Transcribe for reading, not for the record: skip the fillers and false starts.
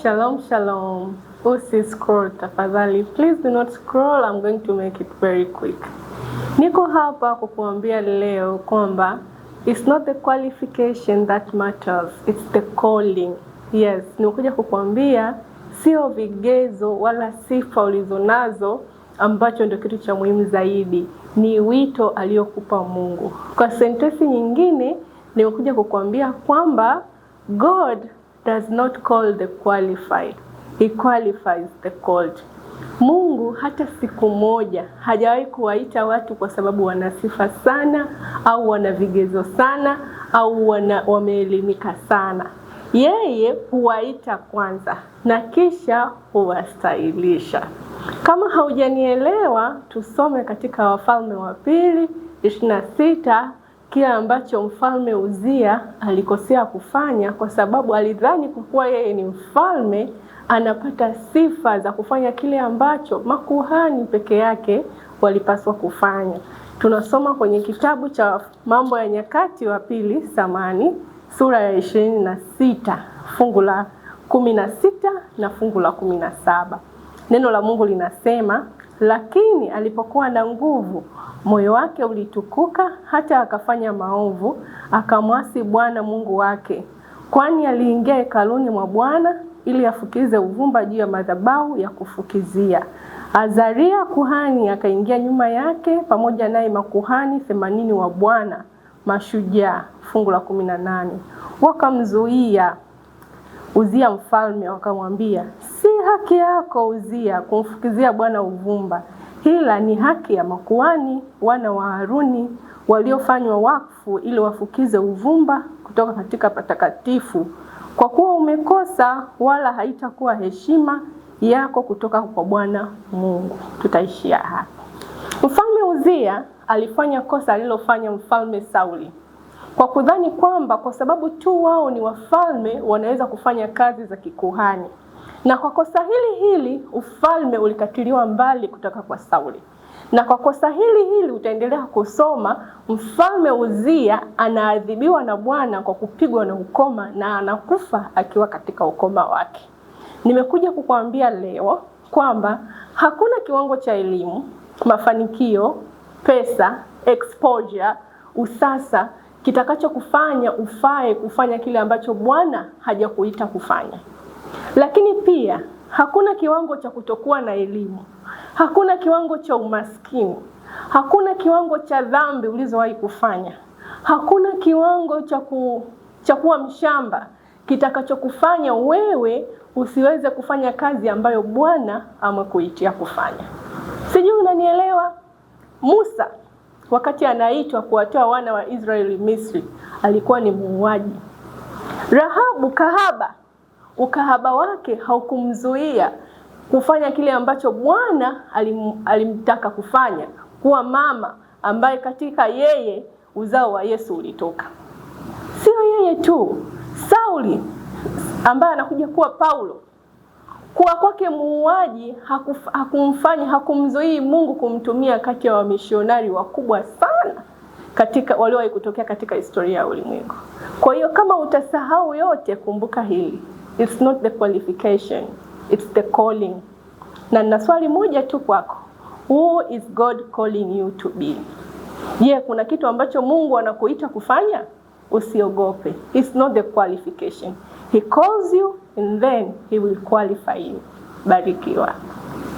Shalom, shalom. Usi scroll tafadhali. Please do not scroll. I'm going to make it very quick. Niko hapa kukuambia leo kwamba it's not the qualification that matters, it's the calling. Yes, nimekuja kukuambia sio vigezo wala sifa ulizonazo ambacho ndio kitu cha muhimu zaidi, ni wito aliokupa Mungu. Kwa sentensi nyingine, nimekuja kukuambia kwamba God does not call the qualified, he qualifies the called. Mungu hata siku moja hajawahi kuwaita watu kwa sababu wana sifa sana au wana vigezo sana au wameelimika sana. Yeye huwaita kwanza na kisha huwastahilisha. Kama haujanielewa, tusome katika Wafalme wa Pili 26 kile ambacho Mfalme Uzia alikosea kufanya, kwa sababu alidhani kwa kuwa yeye ni mfalme anapata sifa za kufanya kile ambacho makuhani peke yake walipaswa kufanya. Tunasoma kwenye kitabu cha Mambo ya Nyakati wa Pili samani sura ya 26 fungu la 16 na fungu la 17. Neno la Mungu linasema, lakini alipokuwa na nguvu, moyo wake ulitukuka hata akafanya maovu, akamwasi Bwana Mungu wake, kwani aliingia hekaluni mwa Bwana ili afukize uvumba juu ya madhabahu ya kufukizia. Azaria kuhani akaingia nyuma yake, pamoja naye makuhani 80 wa Bwana mashujaa. Fungu la 18, wakamzuia Uzia mfalme, wakamwambia, si haki yako Uzia kumfukizia Bwana uvumba, ila ni haki ya makuhani wana wa Haruni waliofanywa wakfu ili wafukize uvumba kutoka katika patakatifu, kwa kuwa umekosa, wala haitakuwa heshima yako kutoka kwa Bwana Mungu. Tutaishia hapa. Mfalme Uzia alifanya kosa alilofanya Mfalme Sauli kwa kudhani kwamba kwa sababu tu wao ni wafalme wanaweza kufanya kazi za kikuhani. Na kwa kosa hili hili ufalme ulikatiliwa mbali kutoka kwa Sauli. Na kwa kosa hili hili utaendelea kusoma, Mfalme Uzia anaadhibiwa na Bwana kwa kupigwa na ukoma na anakufa akiwa katika ukoma wake. Nimekuja kukuambia leo kwamba hakuna kiwango cha elimu, mafanikio, pesa, exposure, usasa kitakachokufanya ufae kufanya kile ambacho Bwana hajakuita kufanya. Lakini pia hakuna kiwango cha kutokuwa na elimu, hakuna kiwango cha umaskini, hakuna kiwango cha dhambi ulizowahi kufanya, hakuna kiwango cha kuwa mshamba kitakachokufanya wewe usiweze kufanya kazi ambayo Bwana amekuitia kufanya. Sijui unanielewa? Musa wakati anaitwa kuwatoa wana wa Israeli Misri alikuwa ni muuaji. Rahabu kahaba, ukahaba wake haukumzuia kufanya kile ambacho Bwana alimtaka kufanya, kuwa mama ambaye katika yeye uzao wa Yesu ulitoka. Sio yeye tu, Sauli ambaye anakuja kuwa Paulo, kuwa kwake muuaji hakumfanya hakumzuii Mungu kumtumia kati ya wamishionari wakubwa sana katika waliowahi kutokea katika historia ya ulimwengu. Kwa hiyo kama utasahau yote, kumbuka hili, it's not the qualification, it's the calling. Na nina swali moja tu kwako, who is God calling you to be? Je, kuna kitu ambacho Mungu anakuita kufanya? Usiogope, it's not the qualification. He calls you and then he will qualify you. Barikiwa.